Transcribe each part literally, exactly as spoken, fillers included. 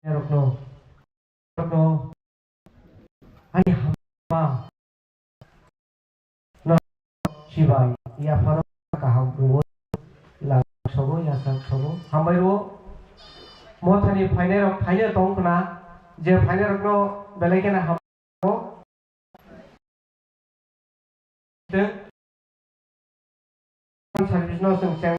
rokno, rokno ani hamba no sibai yapharo kaham rwo lang sobo yasak sobo hambai rwo. Mothani phainai rok phaino tong khna, je phainai rokno belai kheno ham service no chwng cheng.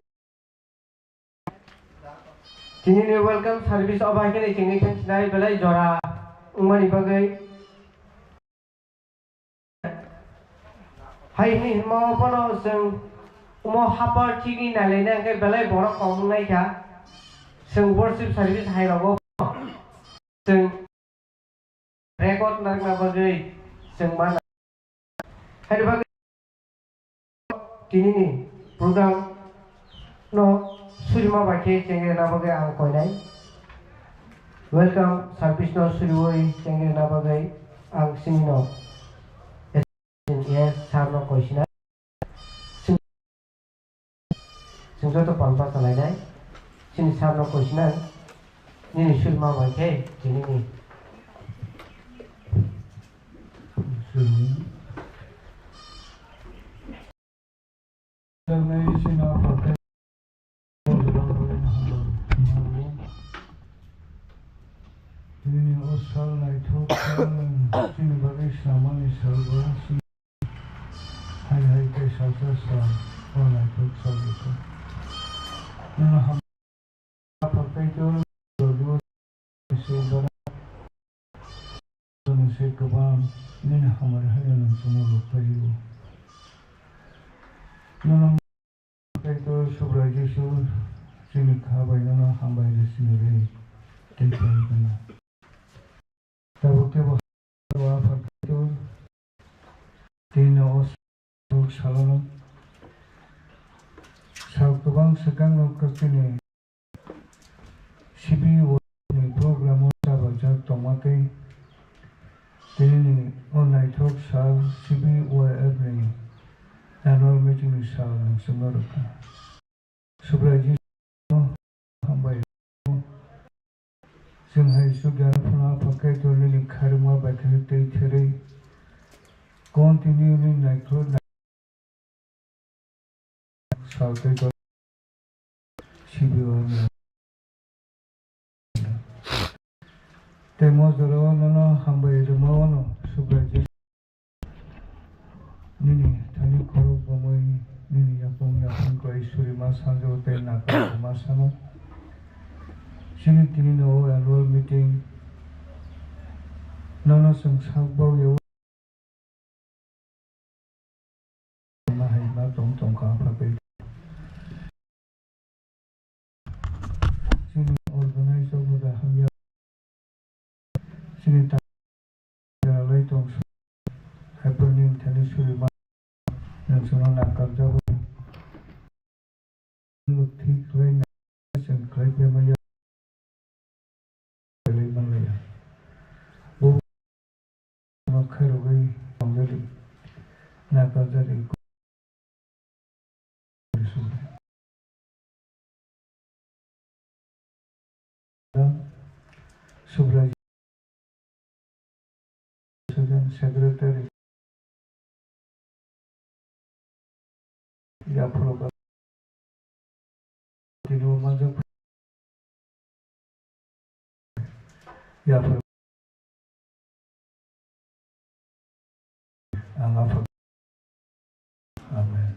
Tini ni welcome service o bai khe chwngni thang sinai belai jora wngmani bagwi. Hai hwnwi hwnma o bono chwng omo hapar chini nailaina hwnkhe belai borok kok wngnai kha. Chwng worship service hai rogo chwng record narwkna bagwi chwng ma nai. Haini bagwi tinini program no surima bai khe chengna bagwi ang koinai. Welcome service no suriwi chengna bagwi ang chini no S R no koisinai. Chwng joto palma chalainai, chini sir no koisinai, nini surima bai khe tini ni. Tini ni o sal naithok sal, chini bagwi snamani sal bo. Hai hai khe salsa sal, o naithok sal rwkha. Nono ham-, Aphak Kaitor, se bara, se kwbang, nini hamari hai nono chwngno rwkhaio. Nono Kaitor Subrai Jisu, chini kha bai nono hambai rw sini rw tei phai gana. Tabuk teibo Aphak Kaitor, tini o salono sal kwbang swkangno kwchwini C B Y ni program o chapajak tongma tei tini o naithok sal C B Y F ni annual meeting ni sal nwng chwngno rwkha. Subraiji no hambai. Chwng hai sugya phano Aphak Kaitor nini khairokma bai khe tei therwi continue ni naithok Sal tei tei C B Y ni tei mo jorao nono hambai rwmao no Subraiji nini thani khorok bomwi nini yapung yapung kwlai surima sanjao tei nakar kwma sano. Chini tini no annual meeting nono chwng sak bau ya. Ma hai ma tong tong kha pha tei. Chini organize rok no da hamya. Chini ta lai tong hai por ni thani suri ma nang chwngno nakar jago. Thik khlai na chwng khlai phaimaya. Khlai manlaiya. Bo no khairogwi tongjadi, nakarjadi. Subraji. President, Secretary, yaphuru ba-, tini o manjak yaphuru ang aphuru. Amen.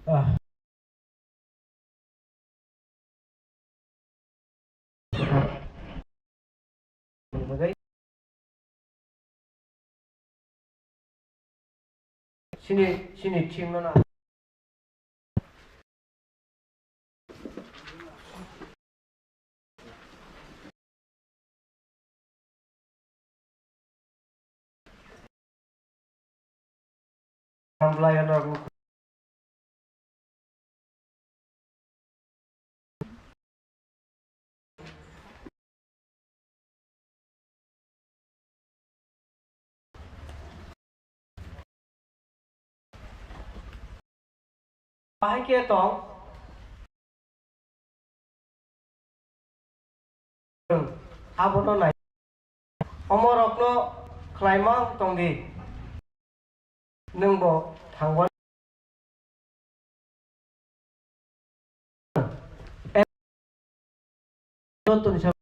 Ah. Sini, sini thik no na. Hamlayo norok. Bahai khe tong. Abono nai. Omorokno khlaima tongdi. Nwngbo thangwani. Jottoni sa-,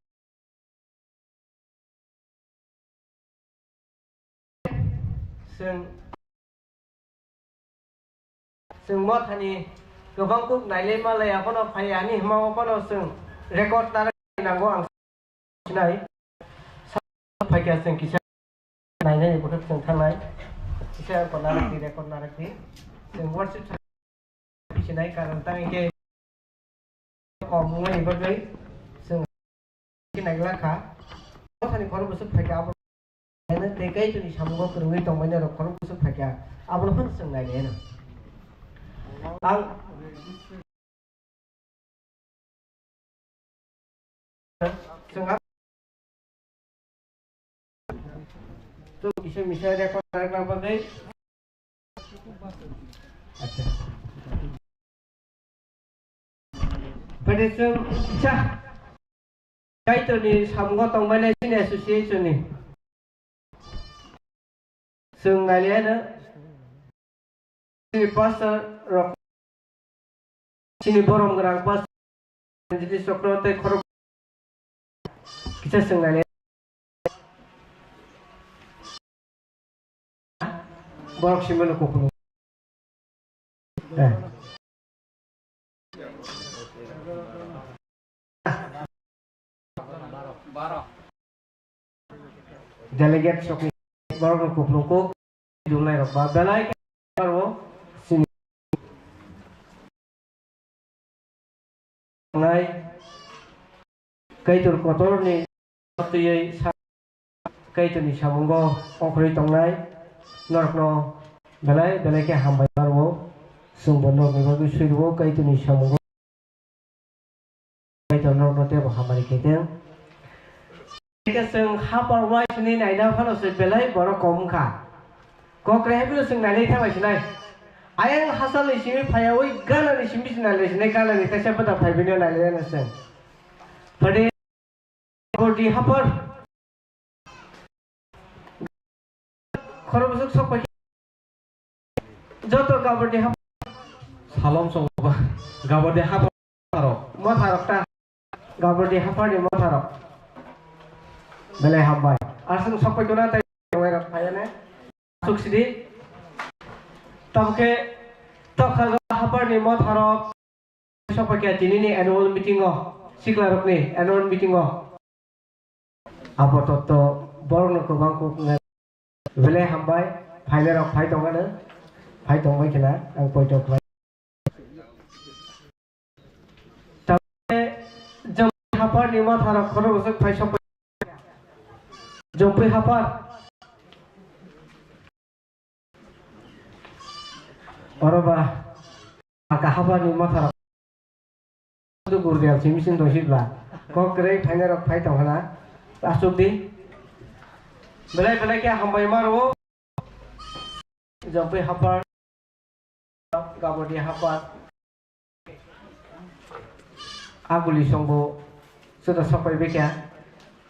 chwng, chwng mothani kwbang kuk nailai malai, aphano phai ani hwnma phano chwng record narwk nango ang sinai. Sa-, phaikha chwng kisa nainai bwkhak chwng thangnai. Kisa record narwk di, record narwk di. Chwng worship sinai karon tang khe kom wngmani bagwi chwng sinai glak kha. Mothani khorok bwswk phaikha abo tei Kaitorni samungo kwrwngwi tongmani rok khorok bwswk phaikha abono phano chwng nainai hwno. Ang Chwng ha-, chwng kisa misa record narwkna bagwi. Acha. Bade chwng cha. Kaitorni samungo tongmani chini association ni. Chwng nailaiano chini pastor rok, chini borom gwnang pastor Ranjit Chokro tei khorok kisa chwng nailai. Borok simano kuphuru. Eh. Delegate sokni borokno kuphuru kuk dungnai rok ba belai khe aro sini. Nai Kaitor kotorni twiwi sa-, Kaitorni samungo ongkhorwi tongnai norokno belai belai khe hambai rwo. Chwngbo norokni bagwi swi rwo Kaitorni samungo. Kaitor norokno teibo hamari khe teng. Khe chwng hapor uaisini naina phano se belai borok kom wngkha. Kok rehai phano chwng nailai thangbai sinai. Ayang hachal ni simi phaiyawi gana ni simi se nailai sinai, gana ni kaisa bwta phai bini nailai na chwng. Phade Gabordi hapor. Khorok bwswk sok pai. Joto Gabordi hapor. Salom song ba. Gabordi hapor. Motharok ta. Gabordi haphar ni motharok. Belai hambai. Aswk sok pai kona tai rok phaiya ne. Aswk sidi. Tabukhe tokha haphar ni motharok. Sok pai khe tini ni annual meeting o. Sikla rok ni annual meeting o. Apatot borokno kwbang kuk wngkha. Belai hambai, phainairok phai tongmano, phai tongbai khna ang poito khlai. Tabukhe Jompui hapharni motharok khorok bwswk phai sokbai. Jompui haphar. Oro ba, aka haphar ni motha rok. Gurdial si missing tong sibla. Kok kwrwi phaina rok phai tong hana. Asuk di. Belai belai khe hambai ma rwo. Jompui haphar. Gabordi haphar. Aguli songbo. Suda sopai bekya.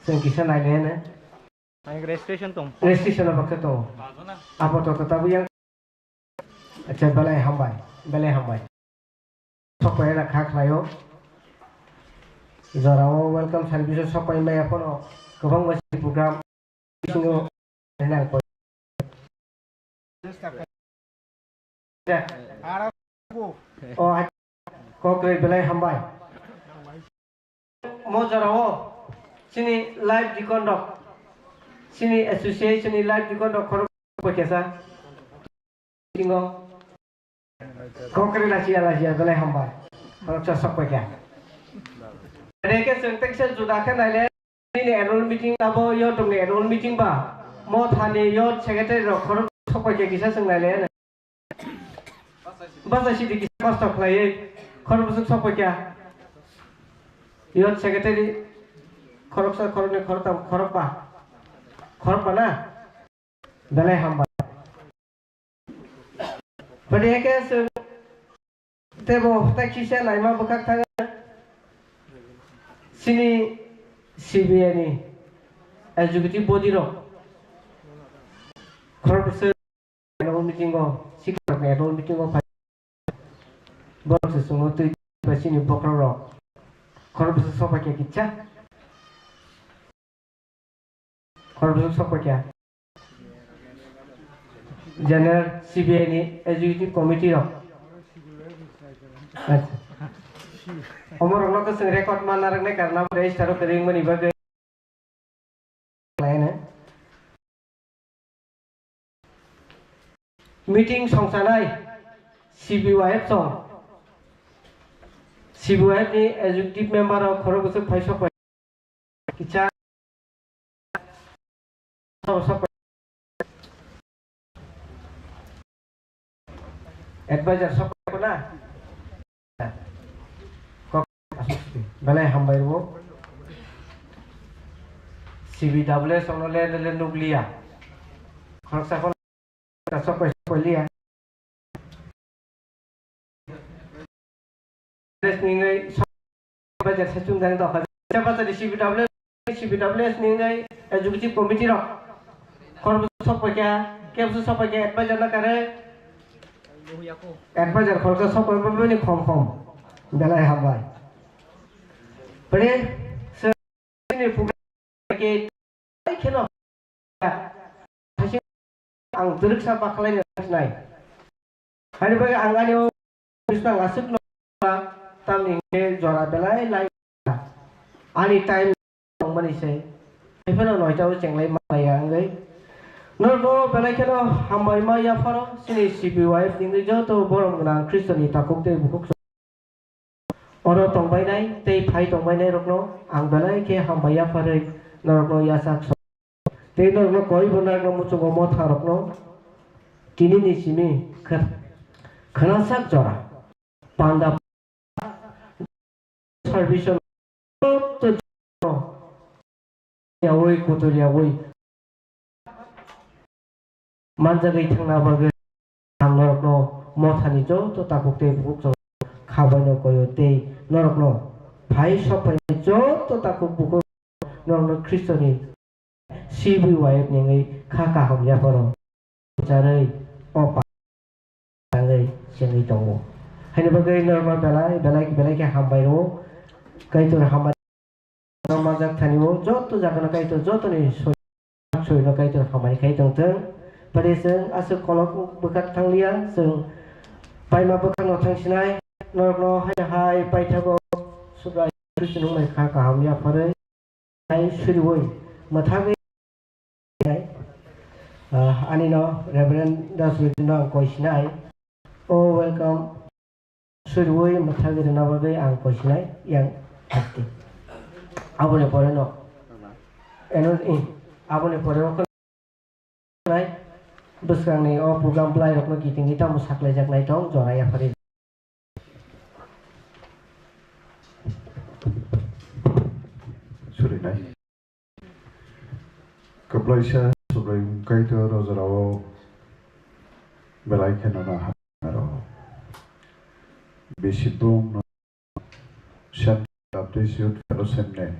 Sengkisa nai nene. Ang registration tong. Registration baksa to. Apo to to tabu yang. Acha, belai hambai, belai hambai. Sokpai na kha khlaio. Jorao welcome service sokpai maya pono kwbang bai program bisingo nang. O hai, kok rwi belai hambai. Mo jorao chini live deacon rok, chini association ni live deacon rok khorok kesa. Tingo. Kok rwi lachi ya, lachi ya, belai hambai. Khoroksa sok paikha. Reke chwng tekse juda khe naile. Nini annual meeting abo youth ni annual meeting ba, mo thani youth secretary rok khorok sok pai kisa swng nai le. Basa sidi kisa kosto khlaiwi khorok bwswk sok pai kya. Youth secretary khoroksa, khoroknwi, khoroktham, khorokba. Khorokba na? Belai hambai. Bwdihai khe chwng teibo hwtai kisa naima bwkhak thangwi chini C B I ni executive body rok khoroksa annual meeting o, sikla rok ni annual meeting o phai, borok se chwngno twi bai chini bokhorok rok khoroksa sokphaikha kisa. Khoroksa sokphaikha. General C B I ni executive committee rok. Acha. Omorokno khe chwng record ma narwknai karna register o kwrwngmani bagwi. Meeting songchanai C B Y F song. C B Y F ni executive member rok khorok bwswk phai sokphai. Kisa. Advisor sokphai na. Kok asuk belai hambai rwo. C B W S ono le le nukliya. Khoroksa kono sokphai sokphai liya. Ningwi Bajar sachung jang dokha. Bajar C B W, C B W S ni ngai executive committee rok. Khoroksa sokphaikha, kebsa sokphaikha advisor na kare. Advisor khoroksa sokphai bini khom khom. Belai hambai. Bini se ni phuki ke kheno. Ang twrwksa bakhlai nai. Hani bagwi ang ani o bisna aswk no tamni hwnkhe jora belai lai ani time tongmani se. Haiphano noita o chenglai malai ya wngwi. Norokno belai kheno hambai ma yapharo chini C B Y F ni wngwi joto borom gwnang Khristoni takhuk tei bukhuk. Oro tongbainai tei phai tongbainai rokno ang belai khe hambai yapharwi norokno yachak so-, tei norokno koi bo narwkna muchungo motha rokno tini ni simi khe-, khwnasak jora panda service o joto yawi kutur yawi manjagwi thangna bagwi ang norokno mothani joto takhuk tei bukhuk khabaino koyo tei norokno phai sokphaini joto takhuk bukhuk norokno Khristoni C B Y F ni wngwi kha kaham yapharo charwi o pa-, tangwi chengwi tongo. Haini bagwi norokno belai belai belai khe hambai rwo. Kaitor hambai. Norok manjak thani o joto jaga no Kaitor joto ni soi, soi no Kaitor hambai khai tong thung. Pari chwng aswk kolok bwkhak thang liya, chwng paima bwkhak no thang sinai. Norok no hai hai paithago Subrai Khristoni wngmai kha kaham yapharwi. Hai suriwi mwthagwi, ah, ani no Reverend Das Rujin no ang koi sinai. O welcome. Suriwi mwthagwi rwna bagwi ang koi sinai yang asti. Aboni pore no. Eno, i, aboni pore o khwnai bwskangni o program bwlairokno kitingwi tamo saklaijaknai tong jora yapharwi. Surinai. Kwplaisa Subraiyung Kaitor o jorao belai kheno no hamya rw. Bisi brum no Central Baptist Youth Fellowship ni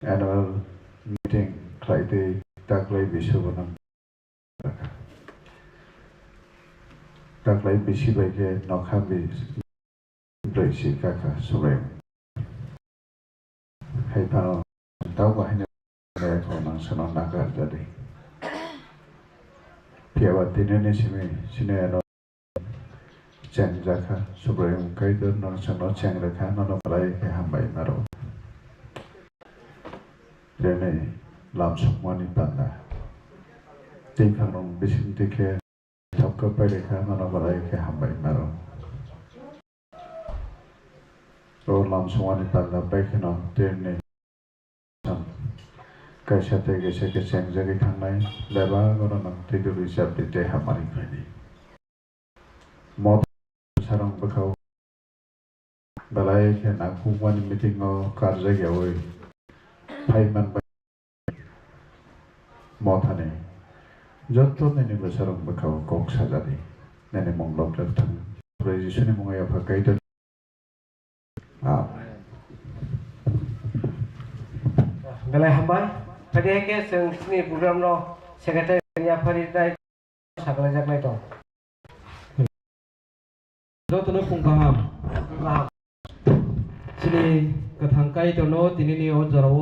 annual meeting khlai twi taklai bisi bo nang taklai bisi bai khe nokha bi brwi si kha kha Subraiyung. Hai phano taubo haino kok nang sano nakar jadi. Phiya ba tini ni simi sini ano cheng jakha Subraiyung Kaitor nang sano cheng rekha nono belai khe hambai maro. Rene lam sokmani panda. Tei khangrong bising tei khe Thapkha pairikha, nono belai khe hambai maro. O lam songmani panda bai kheno train ni kaisa tei kaisa khe chengjagwi thangnai, bebak oro nang twi dugwi chapdi tei hamari khlaidi. Mo sarong bwkhao belai khe nangkukmani meeting o karjak yaui phai manbai. Mothani joto nini bwsarok bwkhao kok sajadi, nini mung lobjak thang. Pore Jisuni mungo yapha Kaitor. Amen. Belai hambai. Phai khe chwng chini program no secretary ya phari tai sakhlaijaknai tong. Jotono phung kaham. Kaham. Chini kwthang Kaitorno tinini o jorao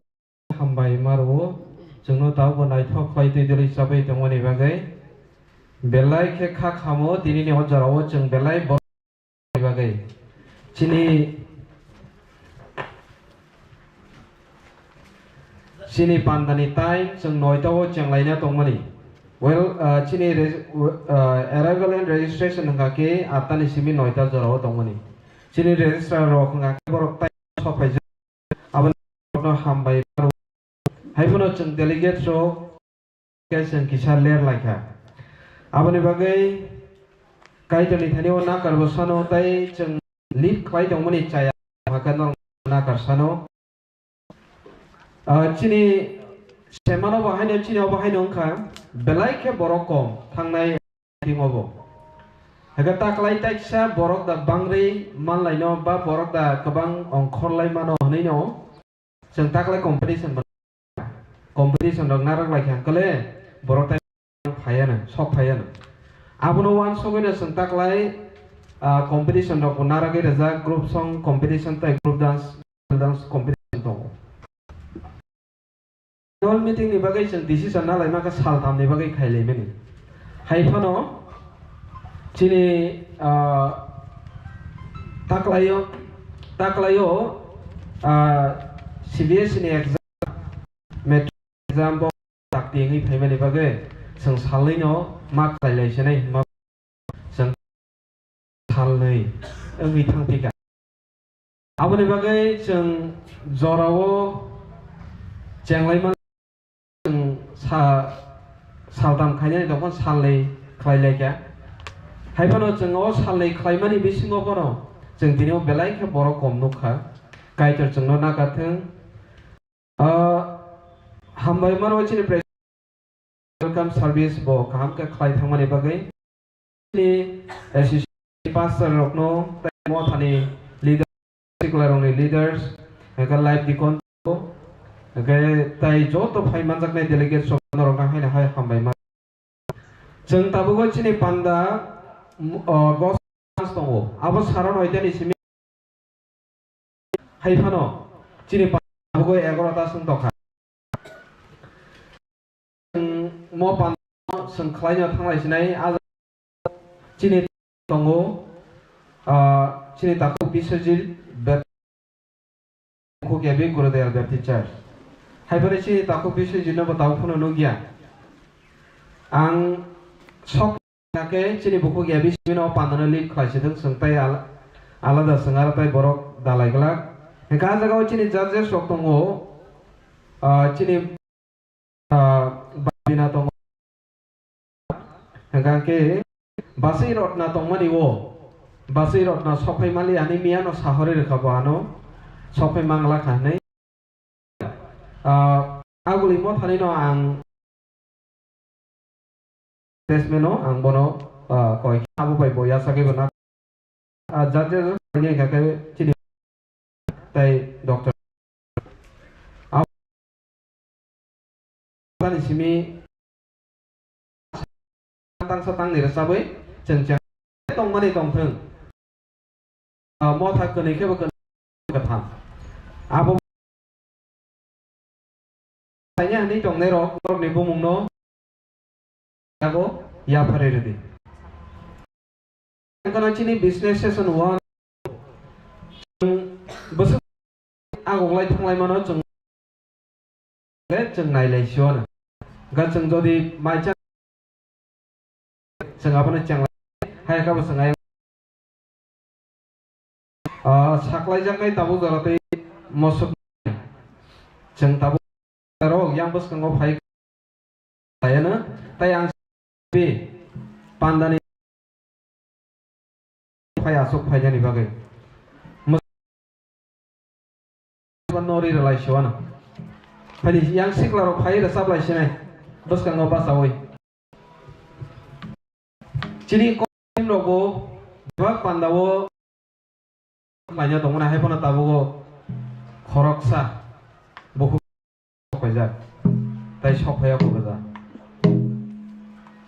hambai ma rwo. Chwngno tabukbo naithok khlai twi dwlwi chabai tongmani bagwi. Belai khe kha khamo tinini o jorao chwng belai bo bagwi. Chini, chini pandani time chwng noita o chenglaina tongmani. Well, uh, chini re-, uh, arrival and registration hwnkha khe atta ni simi noita jorao tongmani. Chini registrar rok hwnkha khe borok tai sokphaijak. Aboni borokno hambai. Haiphano chwng delegate rok khe chwng kisa ler lai kha. Aboni bagwi Kaitorni thani o nakar bo sano tei chwng lead khlai tongmani chaya hwnkha khe norok nakar sano. Ah, chini semano bo haino chini obo haino wngkha belai khe borok kom thangnai thing obo. Hwnkhe taklai taisa borok da bangri manlaino ba borok da kwbang ongkhorlai mano hwnwi no. Chwng taklai competition bo, competition rok narwk lai kha hwnkhe le borok tai phaiya no, sok phaiya no. Abono uansugwi no chwng taklai, ah, competition rok bo narwgwi rijak, group song competition tei group dance, dance competition tongo. Annual meeting ni bagwi chwng decision na laima khe sal tam ni bagwi khai laimani. Hai phano chini, ah, taklaio, taklaio, ah, C B S E ni exam, matric exam bo tak tiyengwi phaimani bagwi chwng salnwi no ma khlai lai sinai hwnma chwng salnwi wngwi thang phi kha. Aboni bagwi chwng jorao chenglaima chwng sa-, saltham khainani tongkha salnwi khlai lai kha. Hai phano chwng o salnwi khlaimani bisingo phano chwng tini o belai khe borok kom nuk kha. Kaitor chwngno nakathwng. Ah, hambai mano chini pre-, welcome service bo kaham khe khlai thangmani bagwi. Chini association pastor rokno tei mothani leader, secular rokni leaders, hwnkhe live deacon, hwnkhe tei joto phai manjaknai delegates rok norokno haino hai hambai ma. Chwng tabukbo chini panda, mm, o, gospel tongo. Abo saron hoiteni simi hai phano chini panda tabukbo egaroh ta swng tongkha. Chwng mo panda swng khlaino thanglai sinai, a chini tongo, ah, chini takhuk Biswajit Baptist, Khukyabi Gurudayal Baptist Church. Hai phano chini takhuk Biswajit no bo tabuk phano nukya. Ang sok khe chini bukhuk ya bisingno pandano lead khlai sidwng, chwng tei ala-, alada chwng aro tei borok dalai glak. Hwnkhe ah jagao chini judges rok tongo, ah, chini ah, Babina tongo. Hwnkha khe Basai Rotna tongmani o, Basai Rotna sophai mali ani miyano sahori rwkha bo ano sophai mangla kha hwnwi. Ah, aguli mothani no ang placement o ang bono, ah, koi abo bai bo yasagwi bo na. Ah, judge ni hwnkha khe chini tei doctor. Abo ni simi tangsa tangni rwchabwi chwng chwng tongmani tongthwng. Ah, motha kwnwi khe bo kwnwi kwtham. Abo Tanya hwnwi tongnai rok, borokni bumungno yago yapharwi rwdi. Ang kheno chini business session one chwng bwswk agoglai thanglaimano chwng, chwng nailai sio no. Hwnkhe chwng jodi mai cha Chwng abono chengla hai khe bo chwng ayang, ah, saklaijaknai tabuk jora tei mosok chwng tabuk rok yang bwskango phai khlaiano tei ang pandani phai aswk phainani bagwi. Nori rwlai siwano. Phai yang sikla rok phai rwchap lai sinai. Bwskango bachawi. Chini kom rok bo bebak panda o khlaina tongmani hai phano tabuk o khoroksa bukhuk. jak. Tai sok phaiya kok rwja.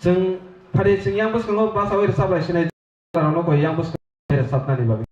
Chwng phari chwng yang bwskango basawi rwchap lai sinai rokno koi yang bwskango rwchapnani bagwi.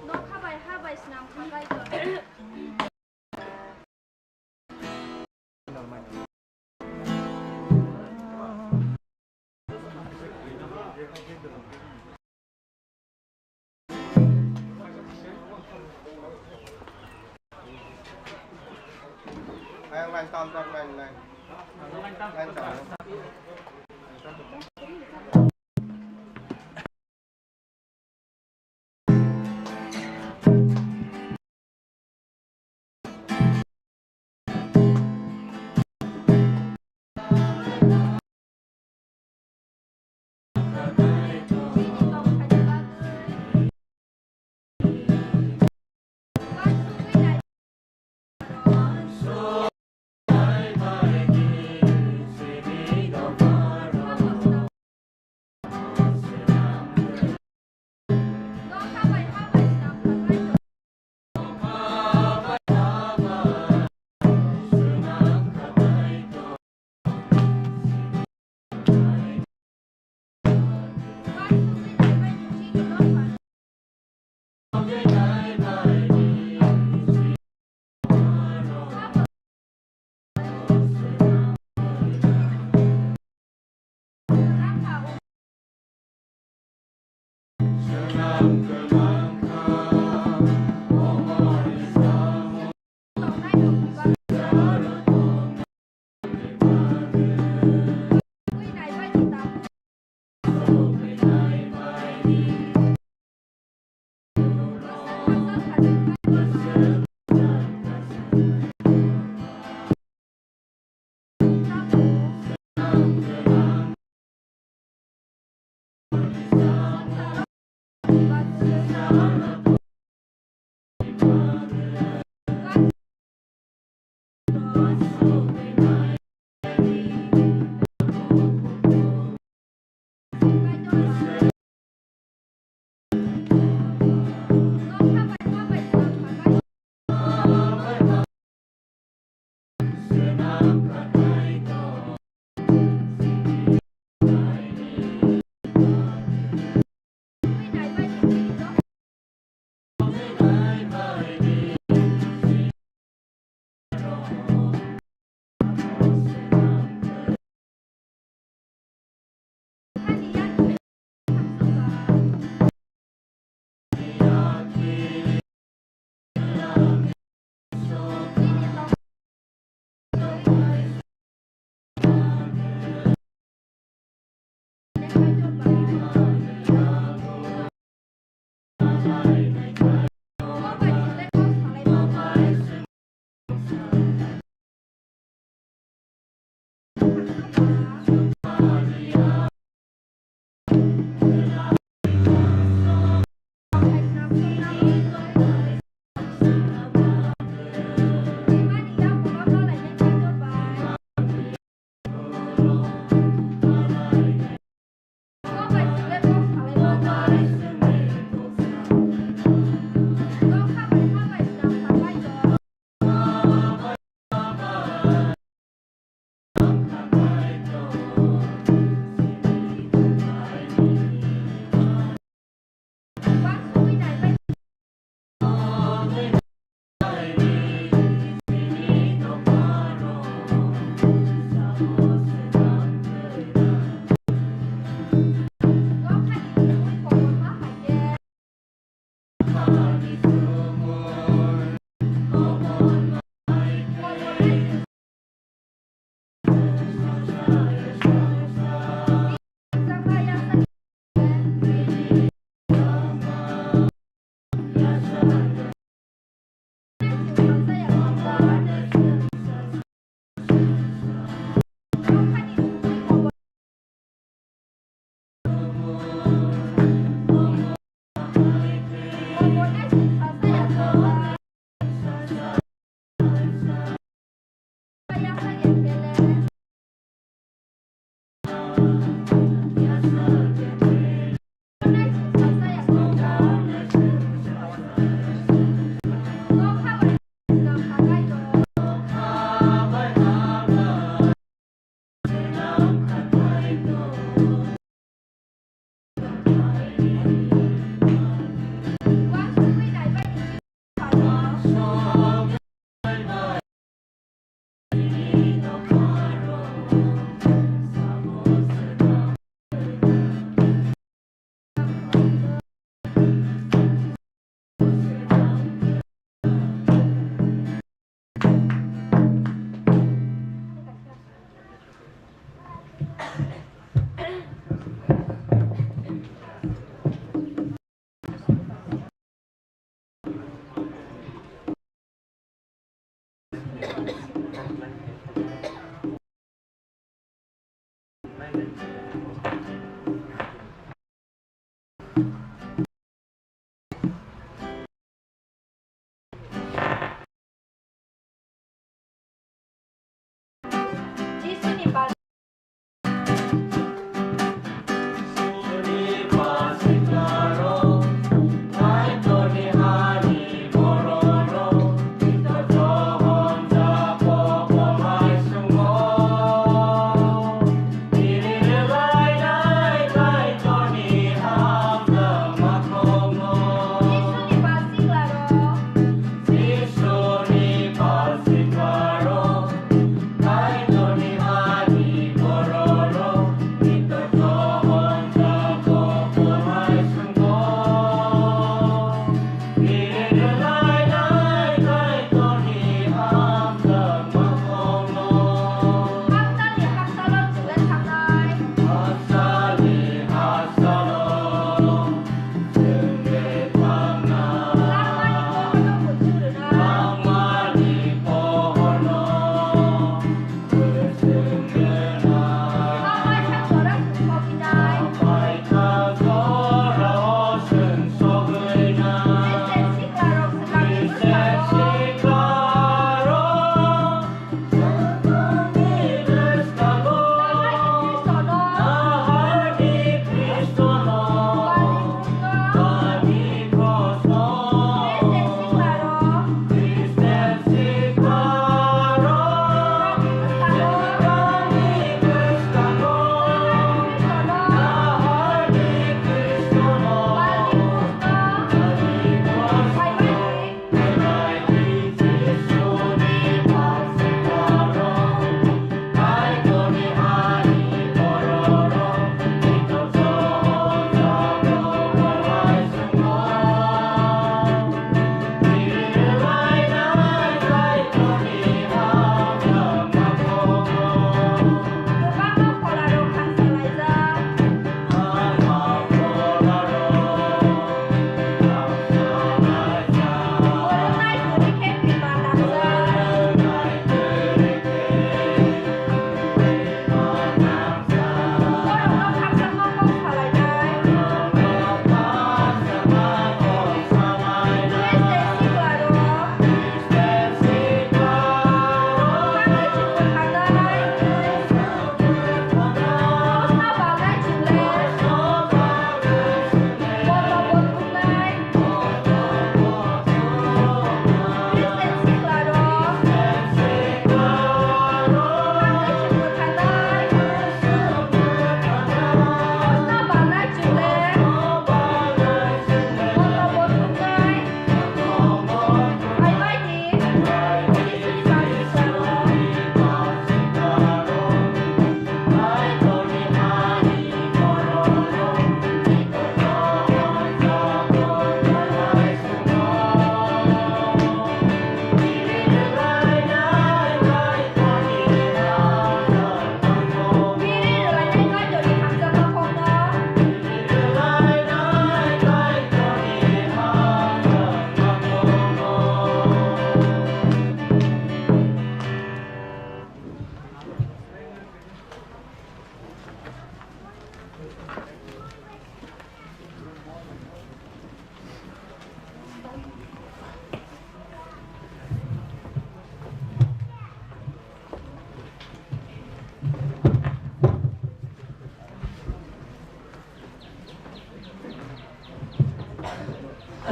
Nokha bai ha bai swnam kha Kaitor.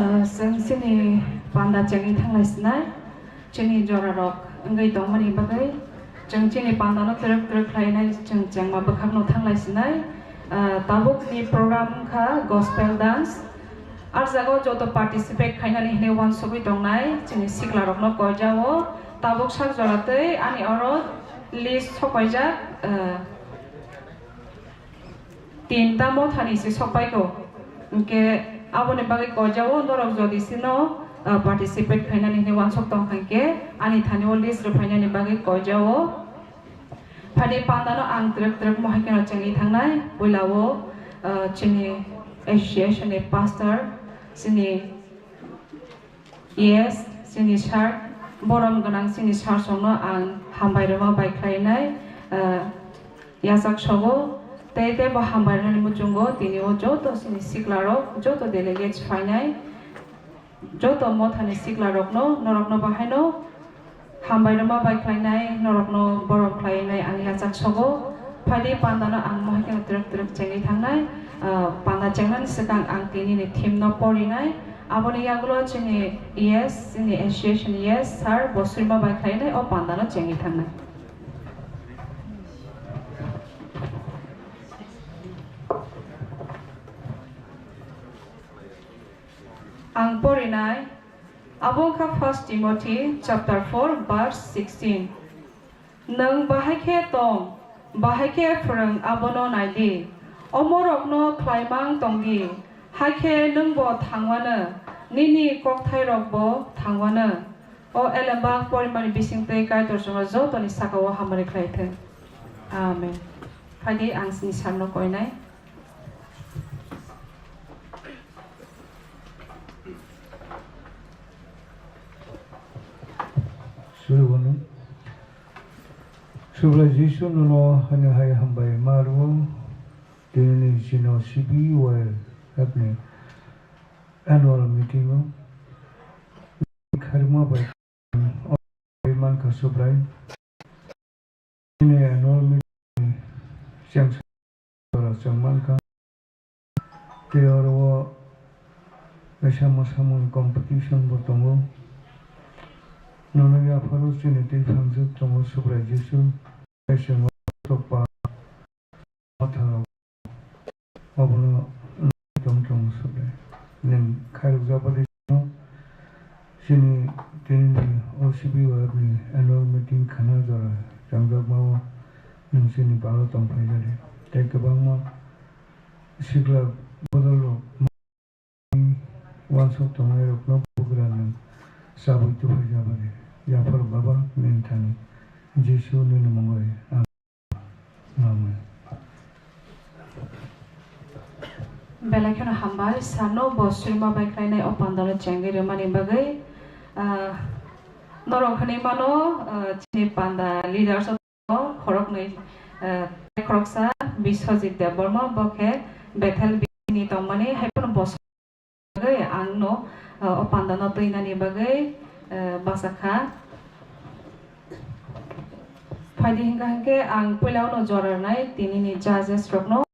Ah, chwng chini panda chengwi thanglai sinai, chini jorarok wngwi tongmani bagwi, chwng chini pandano twrwk twrwk khlainai, chwng chengma bwkhakno thanglai sinai. Ah, tabukni program wngkha gospel dance. Ar jagao joto participate khainani hinwi uansugwi tongnai chini siklarokno koijao. Tabuk sak jora twi ani oro list sokoijak, ah, Tinta mothani se sokpaikho. Hinkhe aboni bagwi koijao norok jodi sino, ah, participate khainani hinwi uansuk tongkha hinkhe ani thani o list rwphainani bagwi koijao. Phani pandano ang twrwk twrwk mohai kheno chengwi thangnai. Puilao, ah, chini association ni pastor, chini Yes, chini sir, borom gwnang chini sir songno ang hambai rwma bai khlainai, ah, yachak sogo, Tei tei bo hambai rwnani muchungo tini o joto chini sikla rok, joto delegates phainai, joto mothani sikla rokno, norokno bahaino hambai rwma bai khlainai, norokno borom khlainai ang yachak sogo. Phaidi pandano ang mohai khe twrwk twrwk chengwi thangnai. Ah, panda chengnani swkang ang tini ni theme no porinai. Aboni yagulo chini E S, chini association E S sir bo swima bai khlainai o pandano chengwi thangnai. Ang porinai, abo wngkha First Timothy chapter four verse sixteen. Nwng bahai khe tong, bahai khe phrwng abono nai di. Omorokno khlaimang tong di, hakhe nwngbo thangwano, nini kokthairokbo thangwano. O elembak porimani bisingtwi Kaitor chwngno jotoni saka-o hamari khlai thung. Amen. Phaidi ang sini sarno koinai. Subrani. Subrai Jisu nono hani hai hambai ma rwo. Tini ni sino C B Y F ni annual meeting o kharma bai mankha Subrai. Chini annual meeting cheng sora chwng mankha. Tei oro o kaisa mwsamung competition bo tongo. Nono yapharo chini twi phangjak tongo Subrai Jisu. Tei chwng o tokpa Mathang rok obono tong tong sukle nwng khairokjak bagwi chini tini ni O C B Y F ni annual meeting khana jora changjakmao nwng chini balo tong phaijadi. Tei kwbangma sikla bodol rok Uansuk tongnairokno bugra nwng chabwi tuphai jabadi. Yaphar Baba nini thani Jisu nini mungwi. Amen. Belai kheno hambai, sano bo swima bai khlainai o pandalo chengwi rwmani bagwi. Ah, norok hwnwi mano, ah, chini panda leaders khoroknwi, eh, khoroksa Biswajit Debbarma, bo khe Bethel bini tongmani, hai phano bosong bagwi ang no, eh, o panda no twinani bagwi, eh, bachakha. Phaidi hinkha hinkhe ang puila no jora rwnai tini ni judges rok no.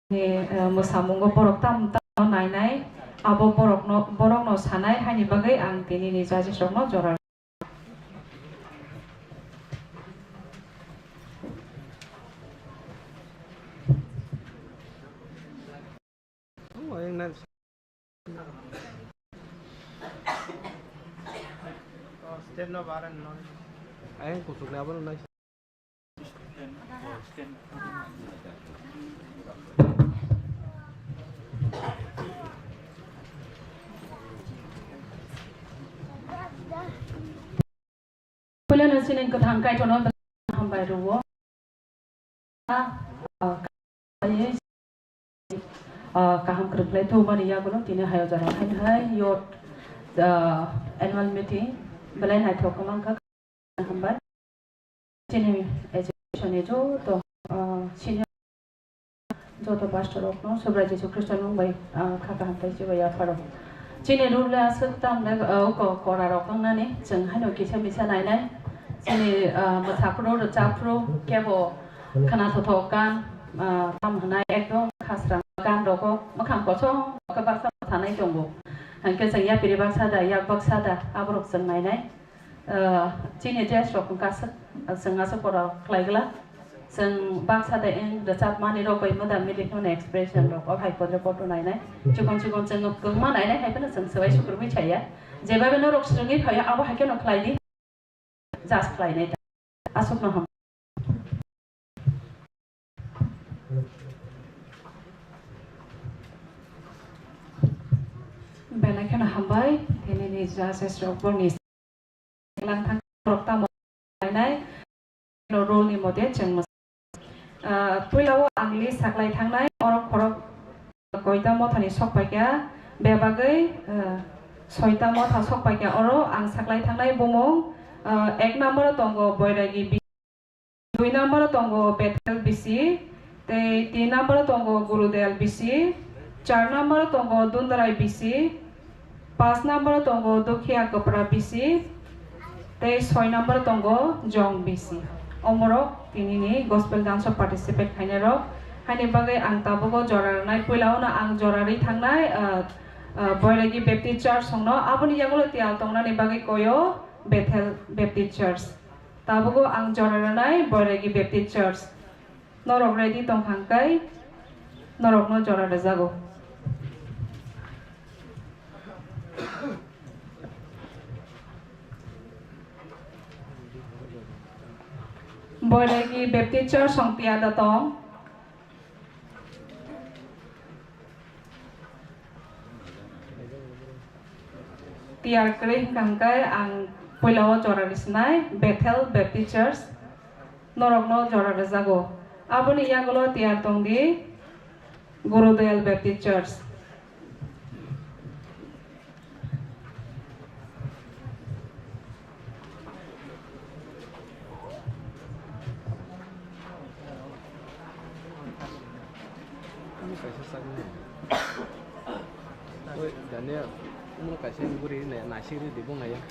Ni, eh, mwsamungo borok tam tam nainai, abo borokno, borokno sanai, haini bagwi ang tini ni judges rokno jora. Stand no baran no. Ayang kusuk na abang nai. Puilano chini kwthang Kaitorno hambai rwo. Ah, kaham kwrwklai thumani yagulo tini hayo jora hai hai youth, ah, annual meeting belai naithok wngkha. Hambai. Chini education ni joto, ah, senior joto pastor rokno Subrai Jisu Khristo ni mung bai, ah, kha kaham tei chibai yapharo. Chini rule le aswk tam le, ah, oko kora rok wngnani chwng haino kisa misa nainai. Chini, ah, mwsaphru rwchapphru kebo khwnathotho gan, ah, tam hwnai ekdom khasrang gan rogo mwkhang kochom khe baksa thanai tongo. Hwnkhe chwng yapiri baksa da, yak baksa da, aborok chwng nainai. Ah, chini dress rok wngkha aswk, chwng aswk pora khlai glak. Chwng baksa de wng rwchapmani rok bai moda milik nw expression rok o hai podre podo nainai. Chikon chikon chwng kwbangma nainai hai phano chwng swbai sukrubwi chaya. Jeba be norok swrwngwi phaio abo hai kheno khlai di. Just khlai nai ta. Aswk no ham. Belai kheno hambai, tini ni judges rok bo ni lang thang rok tamo nai, no rule ni mote chwng masa. Ah, puila o ang list saklai thangnai, oro khorok koita mothani sok paikha, bebagwi, ah, soita motha sok paikha, oro ang saklai thangnai bumung, ah, ek number o tongo Boiragi. Dui number o tongo Bethel B C, Tei tin number o tongo Gurudel B C, char number o tongo Dundarai B C, pas number o tongo Dukhiya Kapra B C, tei soi number o tongo Jong B C. Omorok tinini gospel dance o participate khainai rok. Haini bagwi ang tabugo jora rwnai, puila ono ang jora rwi thangnai, ah, ah, Boiragi Baptist Church songno, aboni yagulo tiyal tongnani bagwi koyo Bethel Baptist Church. Tabugo ang jora rwnai Boiragi Baptist Church. Norok ready tong kha hwnkhe norokno jora rwjago. Boiragi Baptist Church song tiyada tong. Tiyar kwrwi hwnkha hwnkhe ang puila o jora rwsinai Bethel Baptist Church. Norokno jora rwjago. Aboni yagulo tiyar tong di Gurudel Baptist Church. Oi, Daniel, omo kaisa bwrwi nai-, naisik rw di, bo naiya.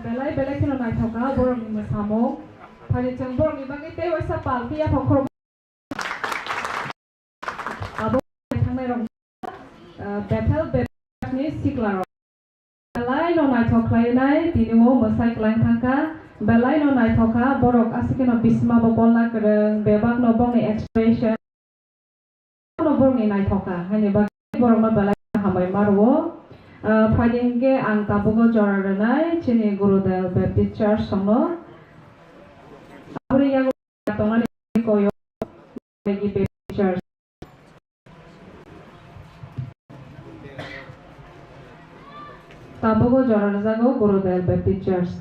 Belai belai kheno naithok kha borokni mwsamung. Phai chwng borokni bagwi tei waisa pal phiya pho khorok. Abo thangnai rok, ah, Bethel Baptist ni sikla rok. Belai no naithok khlainai, tini o mwsai kwlai thangkha. Belai no naithok kha, borok aswk kheno bisima bo bolna kwrwng, bebak no bongni expression no bongni naithok kha, haini bagwi borok no belai hambai ma rwo. Ah, phaidi hinkhe ang tabuk o jora rwnai chini Gurudel Baptist Church song no. Aboni yago tongnani koyo Baptist Church. Tabuk o jora rwjago Gurudel Baptist Church.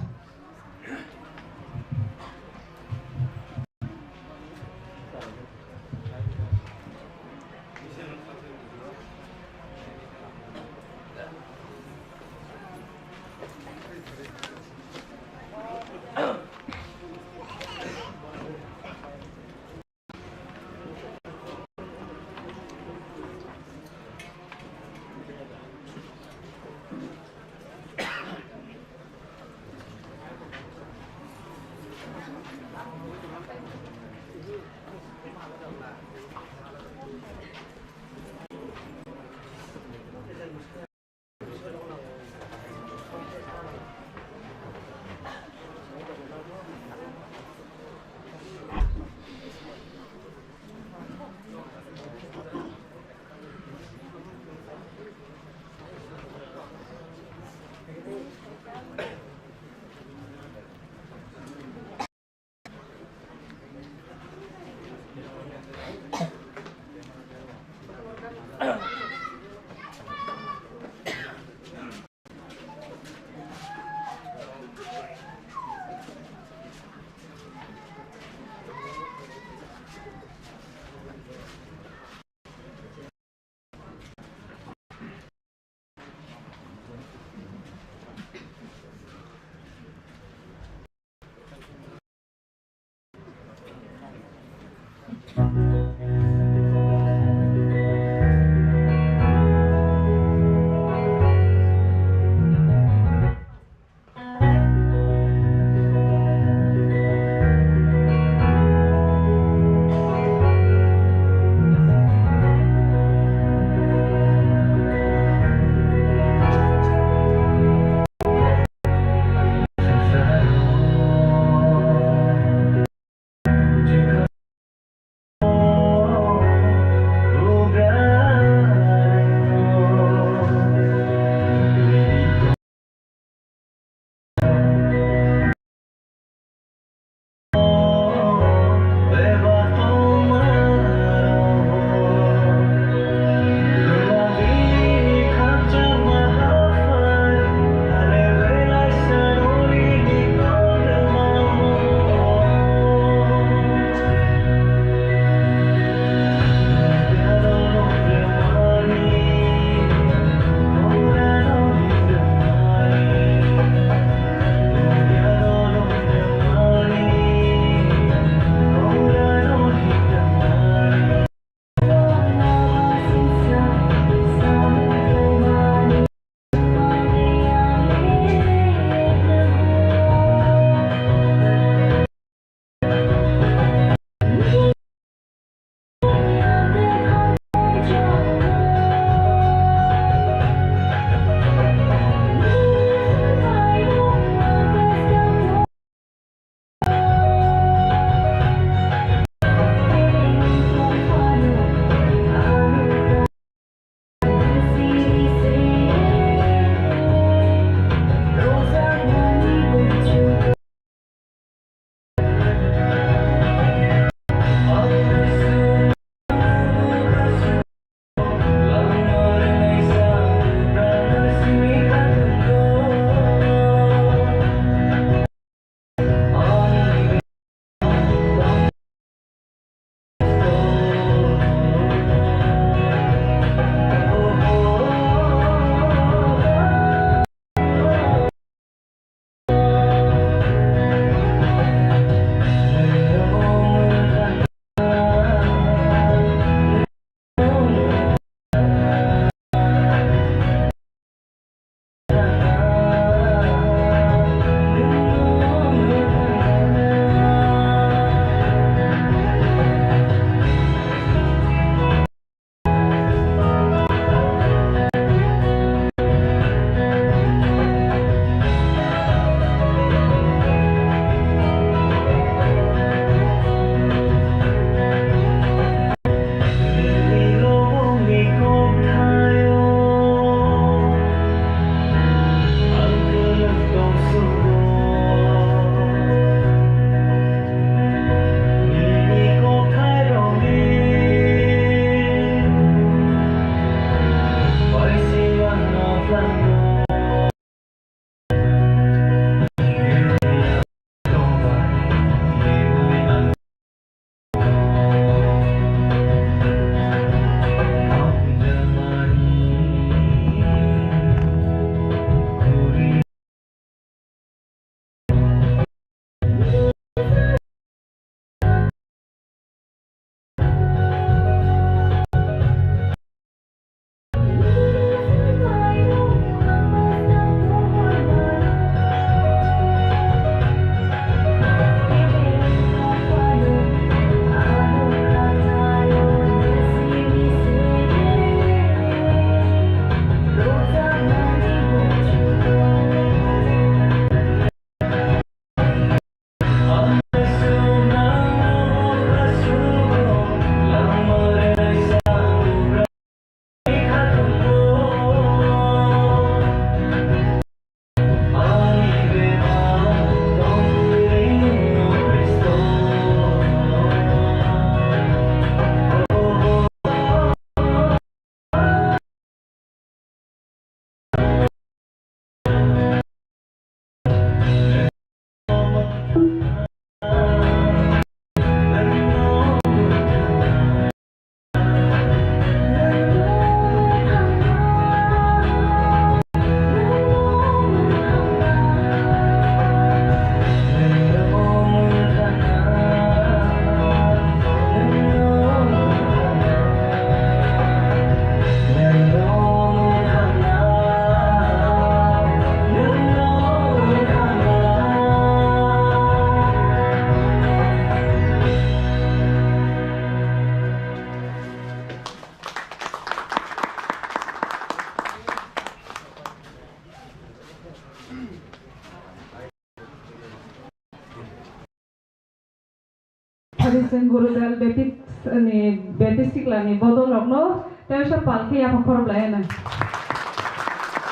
Phari chwng Gurudel Baptist ni Baptist sikla ni bodol rok no tei sa pal khe yapha khorok lai na.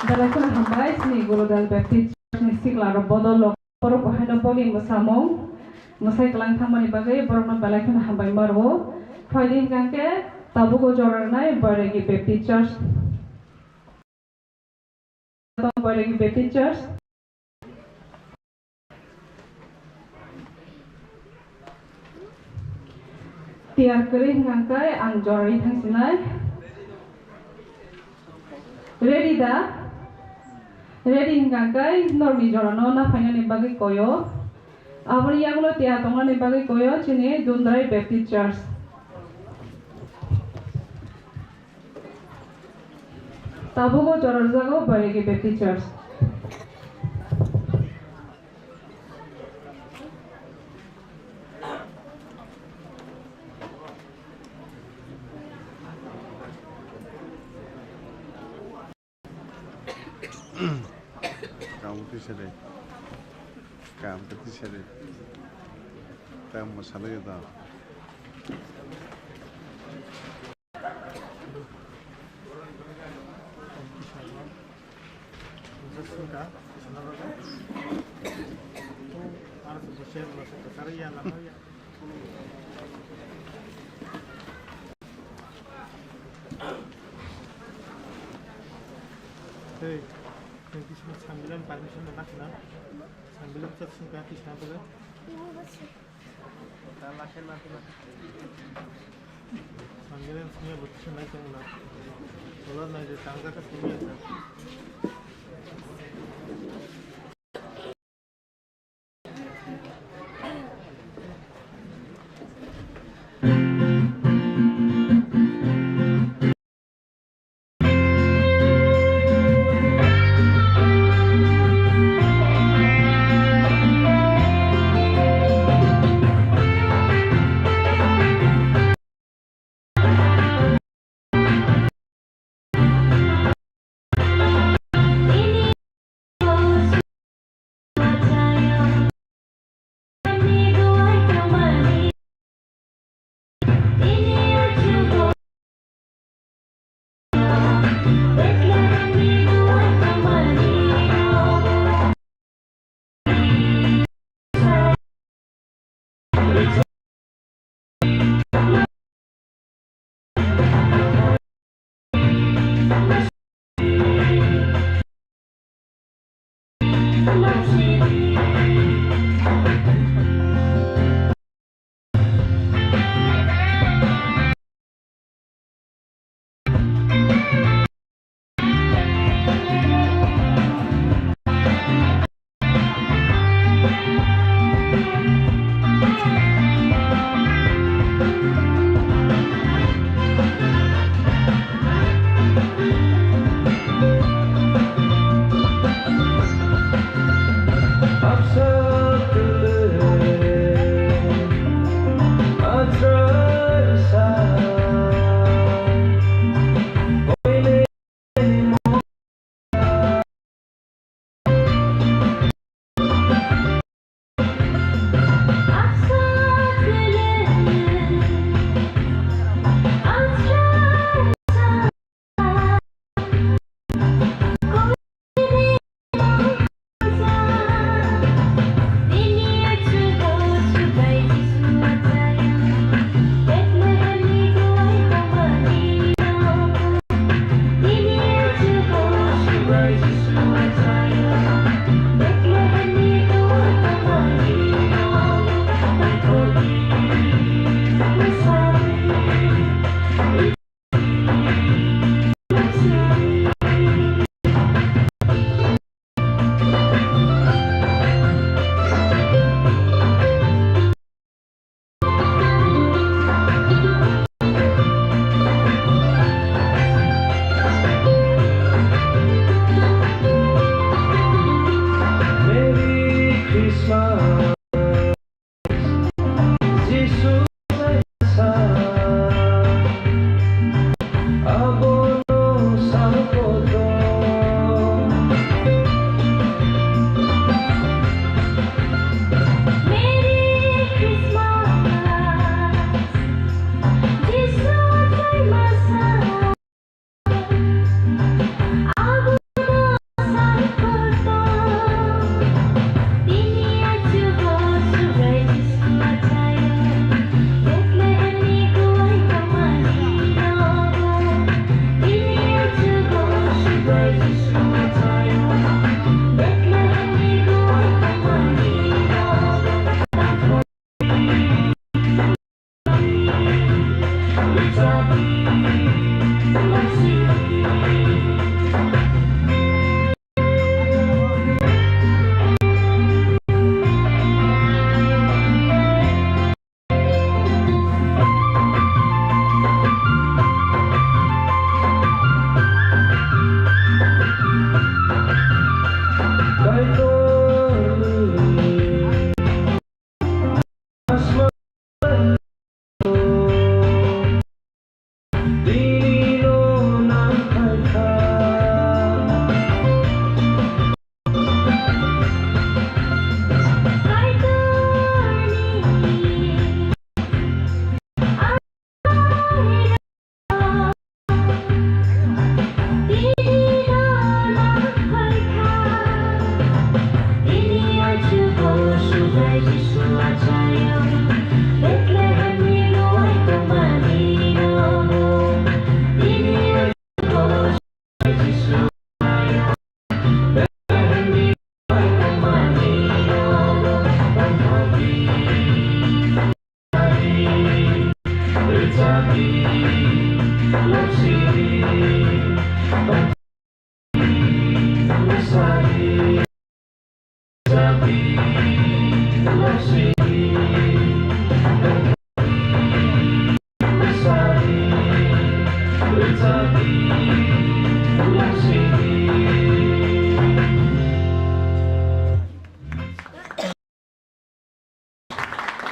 Belai kheno hambai chini Gurudel Baptist Church ni sikla rok bodol rok borok bo haino boli mwsamung mwsai kwlang thangmani bagwi borok no belai kheno hambai ma rwo. Phai di hwnkhe tabuk o jora rwnai Bairegi Baptist Church. Bairegi Baptist Church. Tiyar kwrwi hwnkha khe ang jorani thangsinai. Ready da? Ready hwnkha khe norni jorano na phainani bagwi koyo. Aboni yagulo tiyar tongnani bagwi koyo chini Dundrai Baptist Church. Tabuk o jora rwjago Bairegi Baptist Church. Kamu tisa de. Kamu tisa de. Kamu masalah ya tau. Hey, thank you so much. Sambilan permission na khna. Sambilan chat sungka tisna bole. Sambilan sungya botisa nai tong na. Tola nai de tangga ka sungya ta.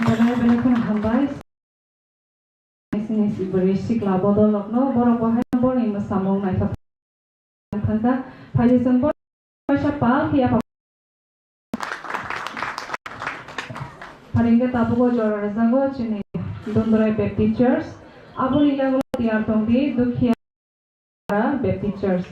Belai belai kheno hambai. Sini si bwrwi sikla bodol rokno borok bo hai borokni mwsamung naithok thangkha. Phaidi chwng bo kaisa pal phiya pha-, pharingkhe tabuk o jora rwjago chini Dondrai Baptist Church. Aboni yagulo tiyar tongdi Dukhiya Baptist Church.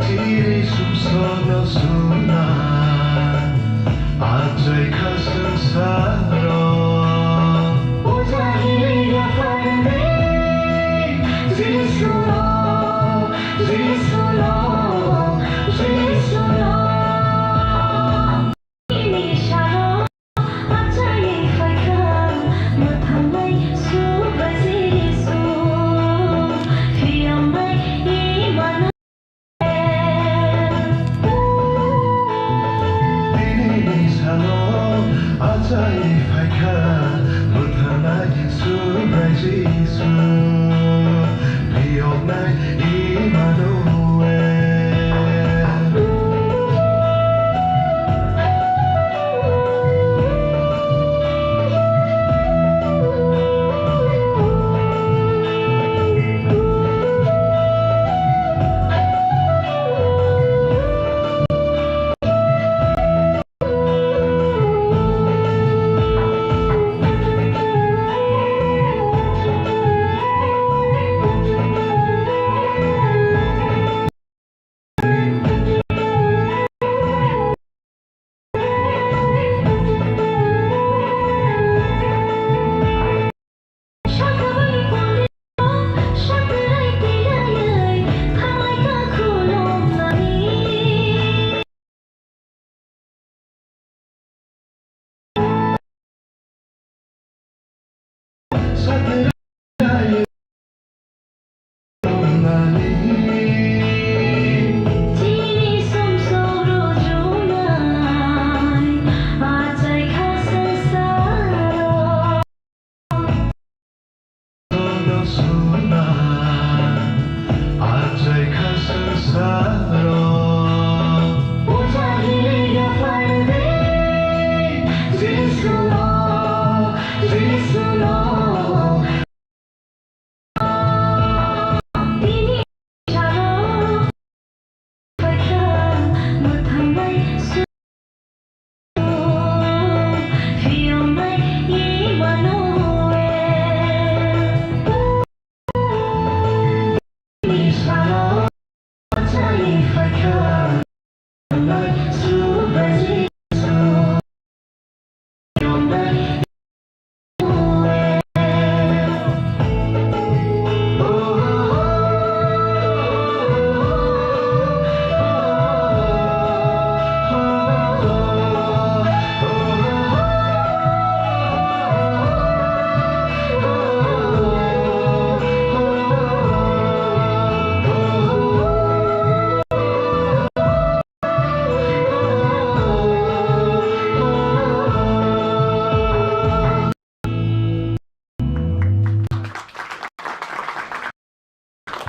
Chini sumsokno sumna, achai kha swngsaro. Puja hini yapharni,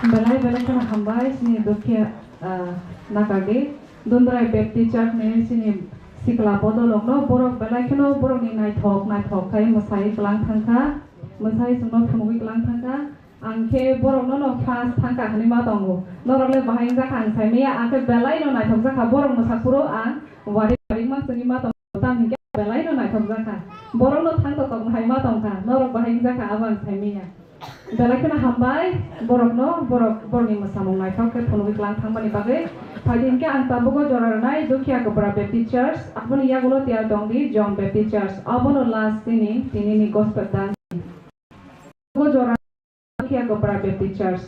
Belai belai kheno hambai chini Dukhiya, ah, Nakardi Dundrai Baptist Church ni chini sikla bodolokno, borok belai kheno borokni naithok naithok khai mwsai klang thangkha, mwsai chwngno phunugwi klang thangkha. Ang khe borokno no first thangkha hwnwi ma tongo. Norok le bahai wngjakha ang saimanya, ang khe belai no naithok jakha borok mwsa phuru ang wari wari ma chwngwi ma tongo, tamo hinkhe belai no naithok jakha. Borok no thang tok tok hai ma tongkha, norok bahai wngjakha abo ang saimanya. Belai kheno hambai borokno, borok, borokni mwsamung naithok khe phunugwi klang thangmani bagwi. Phaidi hinkhe ang tabukgo jora rwnai Dukhiya Gopura Baptist Church, aboni yagulo tiyar tongdi John Baptist Church. Abono last tini, tinini gospel dance. Tabukgo jora Dukhiya Gopura Baptist Church.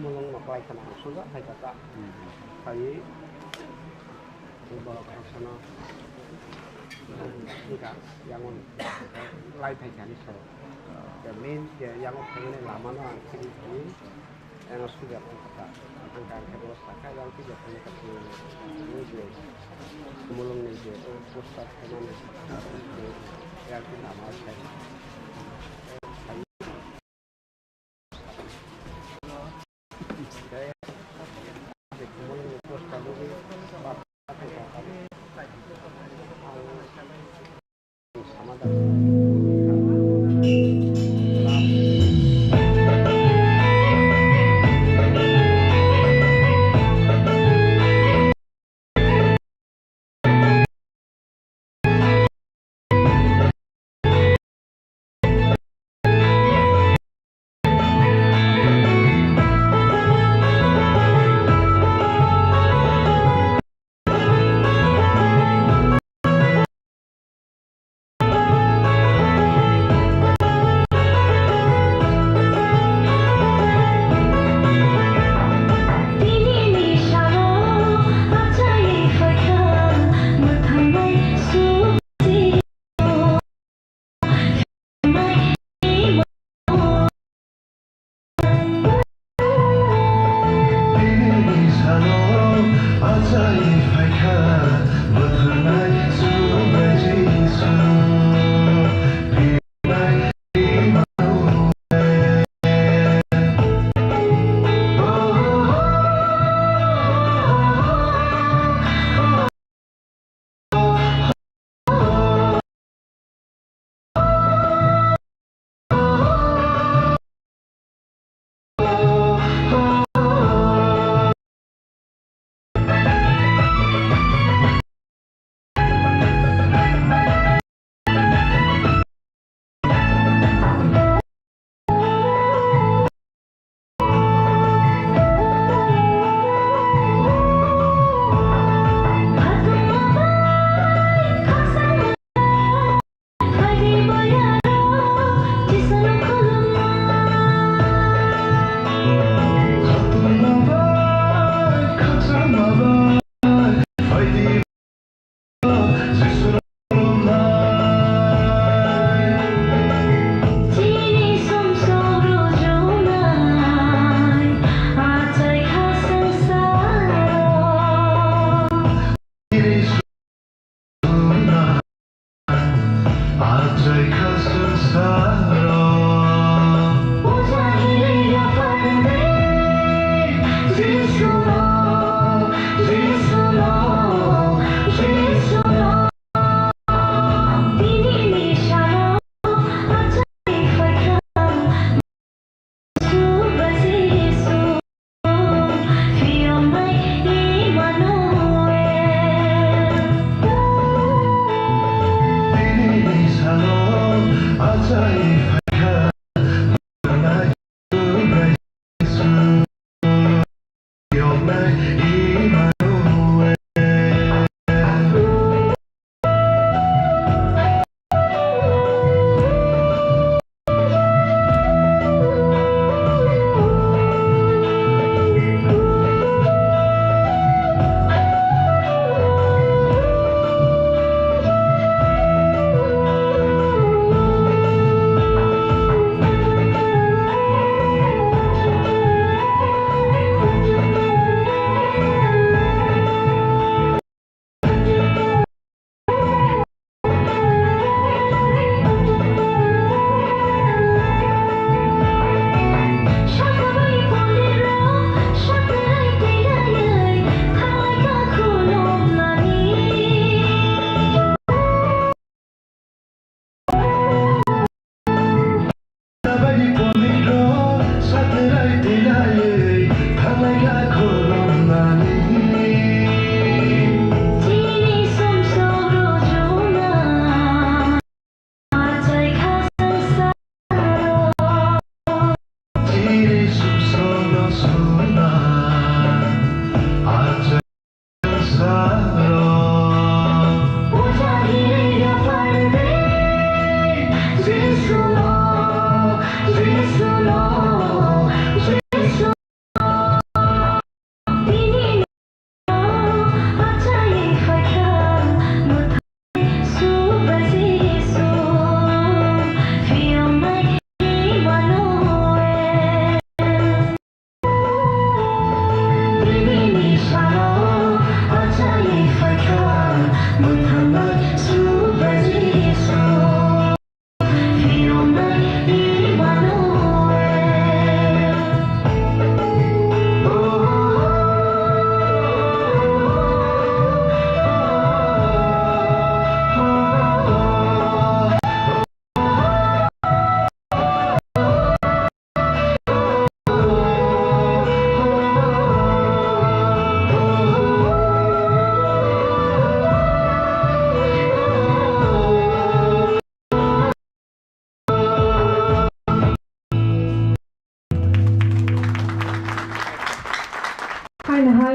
Mulung no kwlai khana ang sujak hai kha ta. Phaiwi borok khoroksa no wngkha yango lai phai kha ni so. Main je yango phaimani lama no ang siri thani. Ano sugar ang kata, ang kang khe bosta khai, ang tija thani kata ni je, mulung ni je, o bosta khaimani, ya, kini ama khai. Mulung ni bosta lugwi,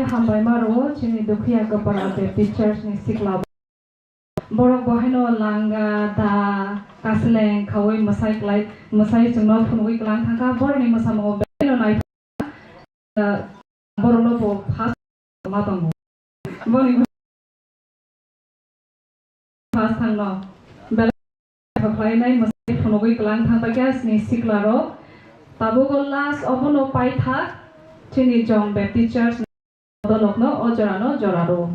Hambai ma rwo chini Dukhiya Kapara Baptist Church ni sikla. Borok bo haino langa da kasleng khaui mwsai klai, mwsai chwngno phunugui klang thangkha. Borokni mwsamungo belai no nai, borokno bo first ma tongo. Boni first thangno belai khlainai mwsai phunugui klang thangkha sini sikla rok. Tabuk o last obono paithak chini Jong Baptist Church dolokno o jorano jora rwo.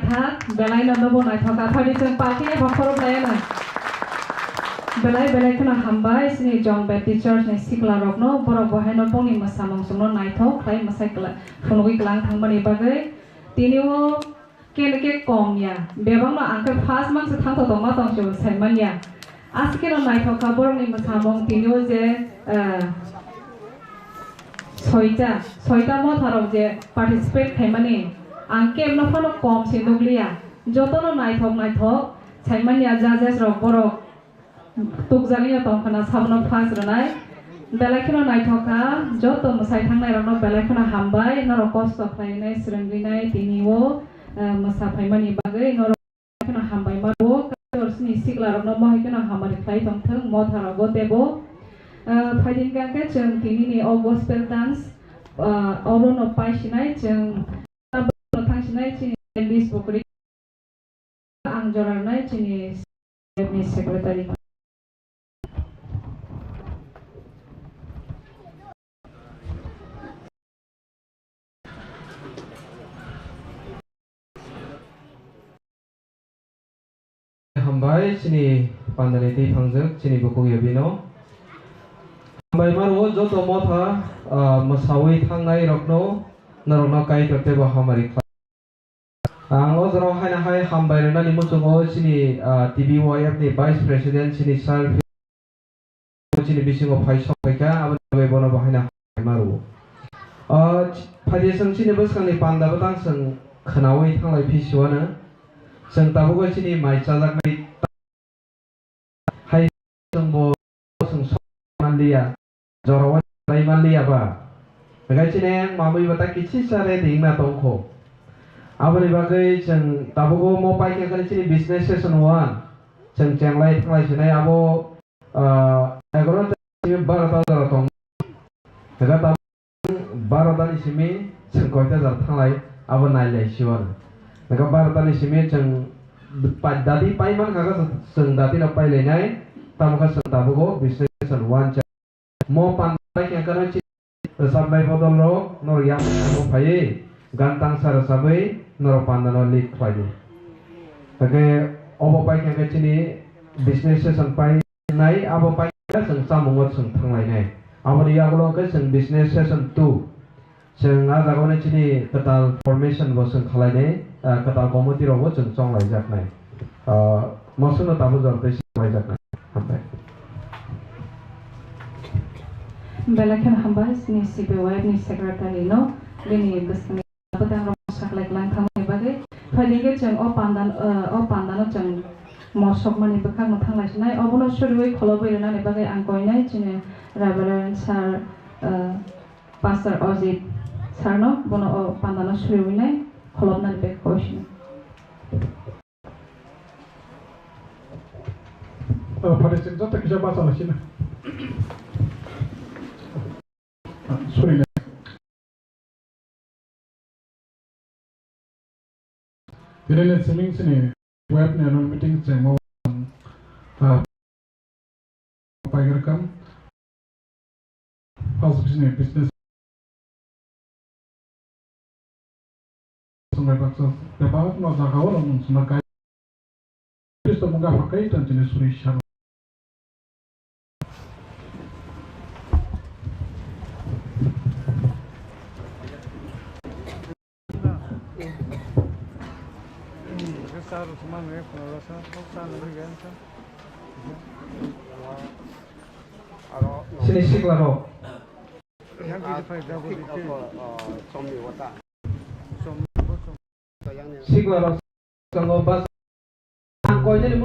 Thak, belai no nobo naithok kha, phaidi chwng palki ya bokhorok nai ano. Belai belai kheno hambai chini Jong Baptist Church ni sikla rokno, borok bo haino bongni mwsamung chwngno naithok khlai mwsai kla-, phunugwi klang thangmani bagwi. Tini o kene khe kom ya, bebak no ang khe first man se thangthok tongma tong se sai man ya. Aswk kheno naithok kha borokni mwsamung tini o je, eh, soita, soita motha rok je participate khaimani, ang kebno phano kom se nukliya. Jotono naithok naithok saimanya judges rok borok tukjagwi tong khna sabono first rwnai. Belai kheno naithok kha, joto mwsai thangnai rokno belai kheno hambai, norok kosto khlainai, swrwngwinai tini o, eh, mwsa phaimani bagwi norok. Kheno hambai mano, Kaitor chini sikla rokno mohai kheno hamari khlai tongthwng, motha rogo tebo. Ah, phaidin kangkhe chwng tinini o gospel dance, ah, obono paisinai chwng, thangsinai chini list bo kwrwi ang jorarnai chini ni secretary. Hambai chini pandani twi thangjak chini bukhuk yabino. Hambai maro joto motha, ah, mwsawi thangnai rokno norokno Kaitor tebo hamari khlai. Ang o jora haino hai hambai rwnani muchungo chini, ah, T B Y F ni Vice President chini Sir chini bisingo phai sok phaikha, aboni bagwi bono bo haino hambai ma rwo. Ah, phaidi chwng chini bwskangni panda bwtang chwng khwnaui thanglai phi siwano. Chwng tabukbo chini mai chajaknai hai chwngbo chwng sok manliya, jorao lai manliya ba. Hwnkhe chini mamwi bata kichisa ready wngna tongkho. Aboni bagwi chwng tabukbo mo paikha khe chini business session one chwng chenglai thanglai sinai abo, ah, egaroh ta simi barota jora tong. Hwnkhe tabuk barota ni simi chwng koita jora thanglai abo nailai siwano. Hwnkhe barota ni simi chwng pai-, dati pai mankha khe chwng dati no pailainai, tamo khe chwng tabukbo business session one cha. Mo panda khe kano chi rwchapnai bodol rok norok yang phaiwi gan tangsa rwchapwi norok panda no lead khlai di. Hwnkhe obo pai khe chini business session pai nai, abo pai khe chwng chamungo chwng thanglainai. Aboni yagulo hwnkhe chwng business session two. Chwng ah jagao nai chini kwtal formation bo chwng khlainai, ah, kwtal committee rokbo chwng chonglaijaknai. Ah, mosongno tabuk jor tei chonglaijaknai. Hambai. Belai kheno hambai chini C B Y ni secretary no, bini bwskango bwtang rok saklai klang thangmani bagwi. Phaidi khe chwng o panda, ah, o panda no chwng mosokmani bwkhak no thanglai sinai. Obono suriwi kholobwi rwnani bagwi ang koinai chini Reverend Sir, ah, Pastor Ojit sir no bono o panda no suriwi nai kholopnani bagwi koi sino. O, phaidi chwng joto kisa bacha lai sino. Suri nai. Tini ni siming sini web ni annual meeting chengmo, ah, paigirkam. First business, business. Sungai baksa, bebak no jaga o rong suna kai. Kristo mungga pakai dan jenis suri sano. Sini sikla rok. Sikla rok tongo bas. Ang koinani